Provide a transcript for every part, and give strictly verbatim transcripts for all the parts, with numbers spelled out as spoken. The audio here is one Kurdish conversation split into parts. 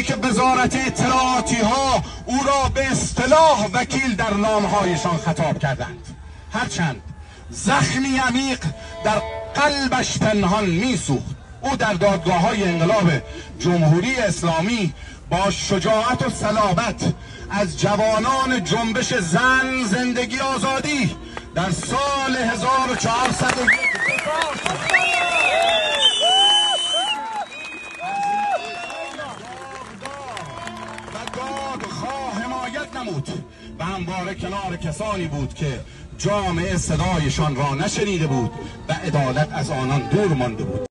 که وزارت اطلاعاتی ها او را به اصطلاح وکیل در نامه‌هایشان خطاب کردند. هرچند زخمی عمیق در قلبش پنهان می‌سوخت. او در دادگاه‌های انقلاب جمهوری اسلامی با شجاعت و صلابت از جوانان جنبش زن، زندگی، آزادی در سال هزار و چهارصد و یک دفاع کرد. و دادخواه حمایت نمود و همواره کنار کسانی بود که جامعه صدایشان را نشنیده بود و عدالت از آنان دور مانده بود.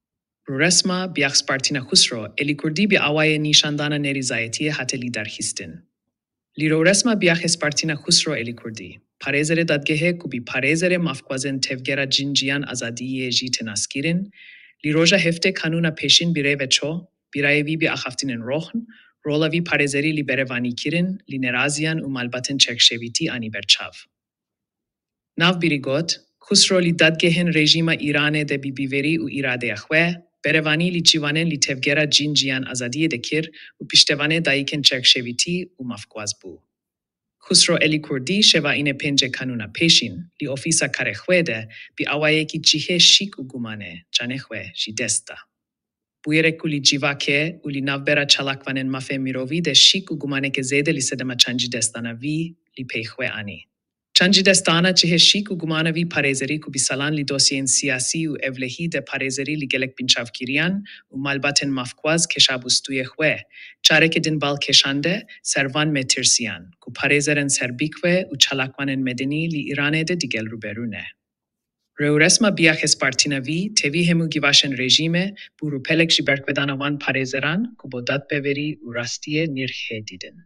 Rûresma Biyaxspartîna Xusro Elî Kurdî bi awayê nîşandana nerîzayetiyê hate lîderxistin. Lî rûresma Biyaxspartîna Xusro Elî Kurdî, parêzerê dadgehê ku bi parêzerê mafxwazên Tevgera Cin Ciyan Azadiyê jî tê naskirin, lî roja heftê Kanûna Pêşîn bi rê ve ço, bi rayê vî bi axaftinên roxn, rola vî parêzerî lî berevanîkirin, lî neraziyan û malbatên çerkşevîtî anî ber çav. Navbîrî got, Xusro lî dadgehên rejîma Îranê de bi bîverî û îradeya xwe, berevanî lî çîvanên lî Tevgera Cin Ciyan Azadiyê de kir û piştevanê dayikên çerkşevîtî û mafxwaz bû. Xusro Elî Kurdî şeva înê pêncê Kanûna Pêşîn lî ofîsa karê xwe de bi awayekî cihê şîk û gumanê canê xwe ji dest da. Bûyerek ku lî civakê û lî navbera çalakvanên mafê mirovî de şîk û gumaneke zêde li sedema çandcîdestdana vî lî pey xwe anî. Çandcîdestdana cihê şîk û gumana vî parêzerî ku bi salan li dosyeyên siyasî û ewlehî de parêzerî li gelek binçavkiriyan û malbatên mafxwaz keşabû stûyê xwe, careke din bal kêşande ser van metirsiyan ku parêzerên serbîk ve û çalakvanên medenî li Îranê de digel rûberû ne. Rêûresma Biyaxê Spartîna vî tevî hemû givaşên rejîmê bû rûpelek ji berxwedana wan parêzeran ku bo dadpeverî û rastiyê nirxê didin.